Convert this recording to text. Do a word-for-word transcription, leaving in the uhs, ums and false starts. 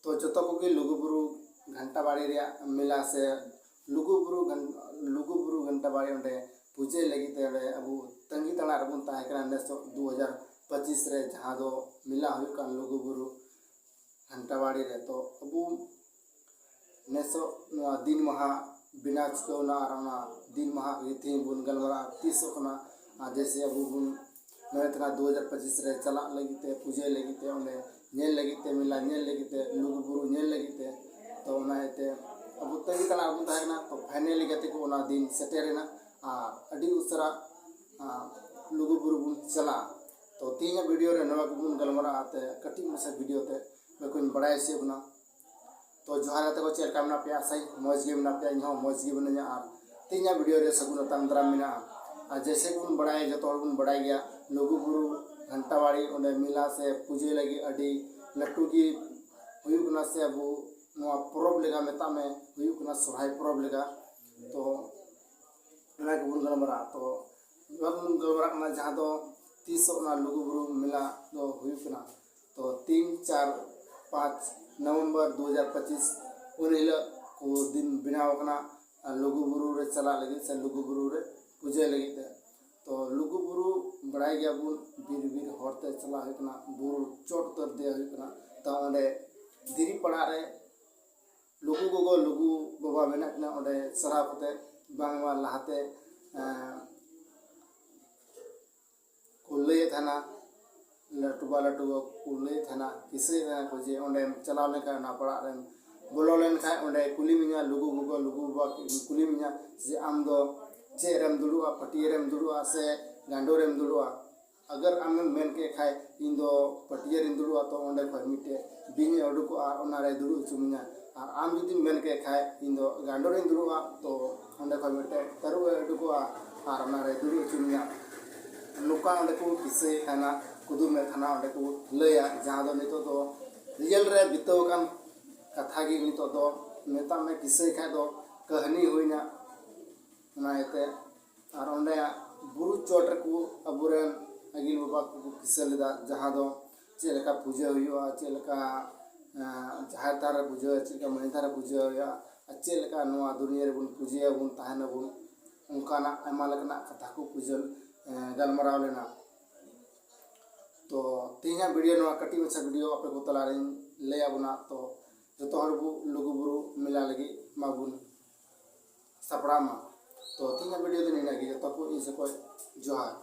ᱛᱚ ᱡᱚᱛᱚ ᱠᱚᱜᱮ ᱞᱩᱜᱩᱵᱩᱨᱩ ᱜᱷᱟᱱᱴᱟ ᱵᱟᱲᱮ ᱨᱮᱭᱟᱜ ᱢᱮᱞᱟ ᱥᱮ ᱞᱩᱜᱩᱵᱩᱨᱩ ᱜᱷᱟᱱ-, ᱞᱩᱜᱩᱵᱩᱨᱩ ᱜᱷᱟᱱᱴᱟ ᱵᱟᱲᱮ ᱚᱸᱰᱮ ᱯᱩᱡᱟᱹᱭ ᱞᱟᱹᱜᱤᱫ ᱛᱮ ᱚᱸᱰᱮ ᱟᱵᱚ ᱛᱟᱺᱜᱤ ᱛᱟᱲᱟᱜ ᱨᱮᱵᱚᱱ ᱛᱟᱦᱮᱸ ᱠᱟᱱᱟ᱾ ᱱᱮᱥᱚᱜ ᱫᱩ ᱦᱟᱡᱟᱨ ᱯᱚᱸᱪᱤᱥ ᱨᱮ ᱡᱟᱦᱟᱸ ᱫᱚ ᱢᱮᱞᱟ ᱦᱩᱭᱩᱜ ᱠᱟᱱ ᱞᱩᱜᱩᱵᱩᱨᱩ ᱜᱷᱟᱱᱴᱟ ᱵᱟᱲᱮ ᱨᱮ, ᱛᱚ ᱟᱵᱚ ᱱᱮᱥᱚᱜ ᱱᱚᱣᱟ ᱫᱤᱱ ᱢᱟᱦᱟ ᱵᱮᱱᱟᱣ ᱪᱷᱩᱴᱟᱹᱣ ᱮᱱᱟ ᱟᱨ ᱚᱱᱟ ᱫᱤᱱ ᱢᱟᱦᱟ ᱜᱮ ᱛᱮᱦᱮᱧ ᱵᱚᱱ ᱜᱟᱞᱢᱟᱨᱟᱜᱼᱟ ᱛᱤᱥᱚᱜ ᱠᱟᱱᱟ᱾ ᱟᱨ ᱡᱮᱭᱥᱮ ᱟᱵᱚ ᱵᱚᱱ ᱢᱮᱱᱮᱫ ᱠᱟᱱᱟ ᱫᱩ ᱦᱟᱡᱟᱨ ᱯᱚᱸᱪᱤᱥ ᱨᱮ ᱪᱟᱞᱟᱜ ᱞᱟᱹᱜᱤᱫ ᱛᱮ, ᱯᱩᱡᱟᱹᱭ ᱞᱟᱹᱜᱤᱫ ᱛᱮ, ᱚᱸᱰᱮ ᱧᱮᱞ ᱞᱟᱹᱜᱤᱫ ᱛᱮ, ᱢᱮᱞᱟ ᱧᱮᱞ ᱞᱟᱹᱜᱤᱫ ᱛᱮ, ᱞᱩᱜᱩᱵᱩᱨᱩ ᱧᱮᱞ ᱞᱟᱹᱜᱤᱫ ᱛᱮ᱾ ᱛᱚ ᱚᱱᱟ ᱤᱭᱟᱹᱛᱮ ᱟᱵᱚ ᱛᱟᱺᱜᱤ ᱛᱟᱲᱟᱜ ᱨᱮᱵᱚᱱ ᱛᱟᱦᱮᱸ ᱠᱟᱱᱟ᱾ ᱛᱚ finally ᱜᱟᱛᱮ ᱠᱚ ᱚᱱᱟ ᱫᱤᱱ ᱥᱮᱴᱮᱨᱮᱱᱟ ᱟᱨ ᱟᱹᱰᱤ ᱩᱥᱟᱹᱨᱟ, ᱟᱨ ᱞᱩᱜᱩᱵᱩᱨᱩ ᱵᱚᱱ ᱪᱟᱞᱟᱜᱼᱟ᱾ ᱛᱚ ᱛᱮᱦᱮᱧᱟᱜ video ᱨᱮ ᱱᱚᱣᱟ ᱜᱮᱵᱚᱱ ᱜᱟᱞᱢᱟᱨᱟᱜᱼᱟ᱾ ᱛᱮ ᱠᱟᱹᱴᱤᱡ ᱢᱟᱪᱷᱟ video ᱛᱮ ᱵᱟᱠᱚᱧ ᱵᱟᱲᱟᱭ ᱦᱚᱪᱚᱭᱮᱫ ᱵᱚᱱᱟ᱾ ᱛᱚ ᱡᱚᱦᱟᱨ ᱜᱟᱛᱮ ᱠᱚ, ᱪᱮᱫ ᱞᱮᱠᱟ ᱢᱮᱱᱟᱜ ᱯᱮᱭᱟ? ᱟᱥᱟᱭ ᱢᱚᱡᱽ ᱜᱮ ᱢᱮᱱᱟᱜ ᱯᱮᱭᱟ, ᱤᱧ ᱦᱚᱸ ᱢᱚᱡᱽ ᱜᱮ ᱢᱤᱱᱟᱹᱧᱟ᱾ ᱟᱨ ᱛᱮᱦᱮᱧᱟᱜ video ᱨᱮ ᱥᱟᱹᱜᱩᱱ ᱟᱛᱟᱝ ᱫᱟᱨᱟᱢ ᱢᱮᱱᱟᱜᱼᱟ᱾ ᱟᱨ ᱡᱮᱭᱥᱮ ᱵᱚᱱ ᱵᱟᱲᱟᱭᱟ, ᱡᱚᱛᱚ ᱦᱚᱲ ᱵᱚᱱ ᱵᱟᱲᱟᱭ ᱜᱮᱭᱟ, ᱞᱩᱜᱩᱵᱩᱨᱩ ᱜᱷᱟᱱᱴᱟᱵᱟᱲᱤ ᱚᱸᱰᱮ ᱢᱮᱞᱟ ᱥᱮ ᱯᱩᱡᱟᱹ ᱞᱟᱹᱜᱤᱫ ᱟᱹᱰᱤ ᱞᱟᱹᱴᱩ ᱜᱮ ᱦᱩᱭᱩᱜ ᱠᱟᱱᱟ, ᱥᱮ ᱟᱵᱚ ᱱᱚᱣᱟ ᱯᱚᱨᱚᱵᱽ ᱞᱮᱠᱟ ᱢᱮᱛᱟᱜ ᱢᱮ, ᱦᱩᱭᱩᱜ ᱠᱟᱱᱟ ᱥᱚᱨᱦᱟᱭ ᱯᱚᱨᱚᱵᱽ ᱞᱮᱠᱟ᱾ ᱛᱚ ᱚᱱᱟ ᱜᱮᱵᱚᱱ ᱜᱟᱞᱢᱟᱨᱟᱜᱼᱟ᱾ ᱛᱚ ᱱᱚᱣᱟ ᱜᱮᱵᱚᱱ ᱜᱟᱞᱢᱟᱨᱟᱜ ᱠᱟᱱᱟ ᱡᱟᱦᱟᱸ ᱫᱚ ᱛᱤᱥᱚᱜ ᱚᱱᱟ ᱞᱩᱜᱩᱵᱩᱨᱩ ᱢᱮᱞᱟ ᱫᱚ ᱦᱩᱭᱩᱜ ᱠᱟᱱᱟ᱾ ᱛᱚ ᱛᱤᱱ, ᱪᱟᱨ, ᱯᱟᱸᱪ ᱱᱚᱵᱷᱮᱢᱵᱚᱨ ᱫᱩ ᱦᱟᱡᱟᱨ ᱯᱚᱸᱪᱤᱥ ᱩᱱ ᱦᱤᱞᱳᱜ ᱠᱚ ᱫᱤᱱ ᱵᱮᱱᱟᱣ ᱟᱠᱟᱱᱟ᱾ ᱟᱨ ᱞᱩᱜᱩᱵᱩᱨᱩ ᱨᱮ ᱪᱟᱞᱟᱜ ᱞᱟᱹᱜᱤᱫ ᱥᱮ ᱞᱩᱜᱩᱵᱩᱨᱩ ᱨᱮ ᱯᱩᱡᱟᱹᱭ ᱞᱟᱹᱜᱤᱫ ᱛᱮ᱾ ᱛᱚ ᱞᱩᱜᱩᱵᱩᱨᱩ ᱵᱟᱲᱟᱭ ᱜᱮᱭᱟᱵᱚᱱ, ᱵᱤᱨ ᱵᱤᱨ ᱦᱚᱨᱛᱮ ᱪᱟᱞᱟᱜ ᱦᱩᱭᱩᱜ ᱠᱟᱱᱟ, ᱵᱩᱨᱩ ᱪᱚᱴ ᱩᱛᱟᱹᱨ ᱫᱮᱡ ᱦᱩᱭᱩᱜ ᱠᱟᱱᱟ᱾ ᱛᱚ ᱚᱸᱰᱮ ᱫᱷᱤᱨᱤ ᱯᱟᱲᱟ ᱨᱮ ᱞᱩᱜᱩ ᱜᱚᱜᱚ, ᱞᱩᱜᱩ ᱵᱟᱵᱟ ᱢᱮᱱᱟᱜ ᱠᱤᱱᱟ᱾ ᱚᱸᱰᱮ ᱪᱟᱞᱟᱣ ᱠᱟᱛᱮ ᱵᱟᱝᱢᱟ ᱞᱟᱦᱟᱛᱮ, ᱮᱸ, ᱠᱚ ᱞᱟᱹᱭᱮᱫ ᱛᱟᱦᱮᱱᱟ, ᱞᱟᱹᱴᱩ ᱵᱟ ᱞᱟᱹᱴᱩ ᱜᱚ ᱠᱚ ᱞᱟᱹᱭᱮᱫ ᱛᱟᱦᱮᱱᱟ, ᱠᱤᱥᱟᱹᱭᱮᱫ ᱛᱟᱦᱮᱱᱟ ᱠᱚ ᱡᱮ ᱚᱸᱰᱮᱢ ᱪᱟᱞᱟᱣ ᱞᱮᱱᱠᱷᱟᱱ, ᱚᱱᱟ ᱯᱟᱲᱟᱜ ᱨᱮᱢ ᱵᱚᱞᱚ ᱞᱮᱱᱠᱷᱟᱱ, ᱚᱸᱰᱮ ᱠᱩᱞᱤ ᱢᱮᱭᱟ ᱞᱩᱜᱩ ᱜᱚᱜᱚ, ᱞᱩᱜᱩ ᱵᱟᱵᱟ ᱠᱤᱱ ᱠᱩᱞᱤ ᱢᱮᱭᱟ ᱡᱮ ᱟᱢ ᱫᱚ ᱪᱮᱫ ᱨᱮᱢ ᱫᱩᱲᱩᱵᱼᱟ, ᱯᱟᱹᱴᱭᱟᱹ ᱨᱮᱢ ᱫᱩᱲᱩᱵᱼᱟ ᱥᱮ ᱜᱟᱸᱰᱳ ᱨᱮᱢ ᱫᱩᱲᱩᱵᱼᱟ? ᱟᱜᱟᱨ ᱟᱢᱮᱢ ᱢᱮᱱ ᱠᱮᱫ ᱠᱷᱟᱡ ᱤᱧ ᱫᱚ ᱯᱟᱹᱴᱭᱟᱹ ᱨᱮᱧ ᱫᱩᱲᱩᱵᱼᱟ, ᱛᱚ ᱚᱸᱰᱮ ᱠᱷᱚᱡ ᱢᱤᱫᱴᱮᱡ ᱵᱤᱧ ᱮ ᱩᱰᱩᱠᱚᱜᱼᱟ ᱟᱨ ᱚᱱᱟᱨᱮ ᱫᱩᱲᱩᱵ ᱦᱚᱪᱚ ᱢᱮᱭᱟ᱾ ᱟᱨ ᱟᱢ ᱡᱩᱫᱤᱢ ᱢᱮᱱ ᱠᱮᱫ ᱠᱷᱟᱡ ᱤᱧ ᱫᱚ ᱜᱟᱸᱰᱳ ᱨᱮᱧ ᱫᱩᱲᱩᱵᱼᱟ, ᱛᱚ ᱚᱸᱰᱮ ᱠᱷᱚᱡ ᱢᱤᱫᱴᱮᱡ ᱛᱟᱹᱨᱩᱵ ᱮ ᱩᱰᱩᱠᱚᱜᱼᱟ ᱟᱨ ᱚᱱᱟᱨᱮ ᱫᱩᱲᱩᱵ ᱦᱚᱪᱚ ᱢᱮᱭᱟ᱾ ᱱᱚᱝᱠᱟ ᱚᱸᱰᱮ ᱠᱚ ᱠᱤᱥᱟᱹᱭᱮᱫ ᱛᱟᱦᱮᱱᱟ, ᱠᱩᱫᱩᱢᱮᱫ ᱛᱟᱦᱮᱱᱟ, ᱚᱸᱰᱮ ᱠᱚ ᱞᱟᱹᱭᱟ, ᱡᱟᱦᱟᱸ ᱫᱚ ᱱᱤᱛᱚᱜ ᱫᱚ real ᱨᱮ ᱵᱤᱛᱟᱹᱣ ᱟᱠᱟᱱ ᱠᱟᱛᱷᱟ ᱜᱮ ᱱᱤᱛᱚᱜ ᱫᱚ ᱢᱮᱛᱟᱜ ᱢᱮ ᱠᱤᱥᱟᱹᱭ ᱠᱷᱟᱡ ᱫᱚ ᱠᱟᱹᱦᱱᱤ ᱦᱩᱭᱱᱟ᱾ ᱚᱱᱟ ᱤᱭᱟᱹᱛᱮ ᱟᱨ ᱚᱸᱰᱮ ᱵᱩᱨᱩ ᱪᱚᱴ ᱨᱮᱠᱚ ᱟᱵᱚᱨᱮᱱ ᱟᱹᱜᱤᱞ ᱵᱟᱵᱟ ᱠᱚᱠᱚ ᱠᱤᱥᱟᱹ ᱞᱮᱫᱟ, ᱡᱟᱦᱟᱸ ᱫᱚ ᱪᱮᱫ ᱞᱮᱠᱟ ᱯᱩᱡᱟᱹ ᱦᱩᱭᱩᱜᱼᱟ, ᱪᱮᱫ ᱞᱮᱠᱟ ᱡᱟᱦᱮᱨ ᱛᱷᱟᱱ ᱨᱮ ᱯᱩᱡᱟᱹ, ᱪᱮᱫ ᱞᱮᱠᱟ ᱢᱟᱹᱡᱷᱤ ᱛᱷᱟᱱ ᱨᱮ ᱯᱩᱡᱟᱹ ᱦᱩᱭᱩᱜᱼᱟ, ᱟᱨ ᱪᱮᱫ ᱞᱮᱠᱟ ᱱᱚᱣᱟ ᱫᱩᱱᱤᱭᱟᱹ ᱨᱮᱵᱚᱱ ᱯᱩᱡᱟᱹᱭᱟᱵᱚᱱ, ᱛᱟᱦᱮᱱᱟᱵᱚᱱ, ᱚᱱᱠᱟᱱᱟᱜ ᱟᱭᱢᱟ ᱞᱮᱠᱟᱱᱟᱜ ᱠᱟᱛᱷᱟ ᱠᱚ ᱯᱩᱡᱟᱹ ᱜᱟᱞᱢᱟᱨᱟᱣ ᱞᱮᱱᱟ᱾ ᱛᱚ ᱛᱮᱦᱮᱧᱟᱜ ᱵᱷᱤᱰᱤᱭᱳ, ᱱᱚᱣᱟ ᱠᱟᱹᱴᱤᱡ ᱢᱟᱪᱷᱟ ᱵᱷᱤᱰᱤᱭᱳ ᱟᱯᱮ ᱠᱚ ᱛᱟᱞᱟᱨᱮᱧ ᱞᱟᱹᱭ ᱟᱵᱚᱱᱟ᱾ ᱛᱚ ᱡᱚᱛᱚ ᱦᱚᱲ ᱵᱚ ᱞᱩᱜᱩᱵᱩᱨᱩ ᱢᱮᱞᱟ ᱞᱟᱹᱜᱤᱫ ᱢᱟᱵᱚᱱ ᱥᱟᱯᱲᱟᱣ ᱢᱟ᱾ ᱛᱚ ᱛᱮᱦᱮᱧᱟᱜ ᱵᱷᱤᱰᱤᱭᱳ ᱫᱚ ᱱᱤᱱᱟᱹᱜ ᱜᱮ᱾ ᱡᱚᱛᱚ ᱠᱚ ᱤᱧ ᱥᱮᱫ ᱠᱷᱚᱱ ᱡᱚᱦᱟᱨ᱾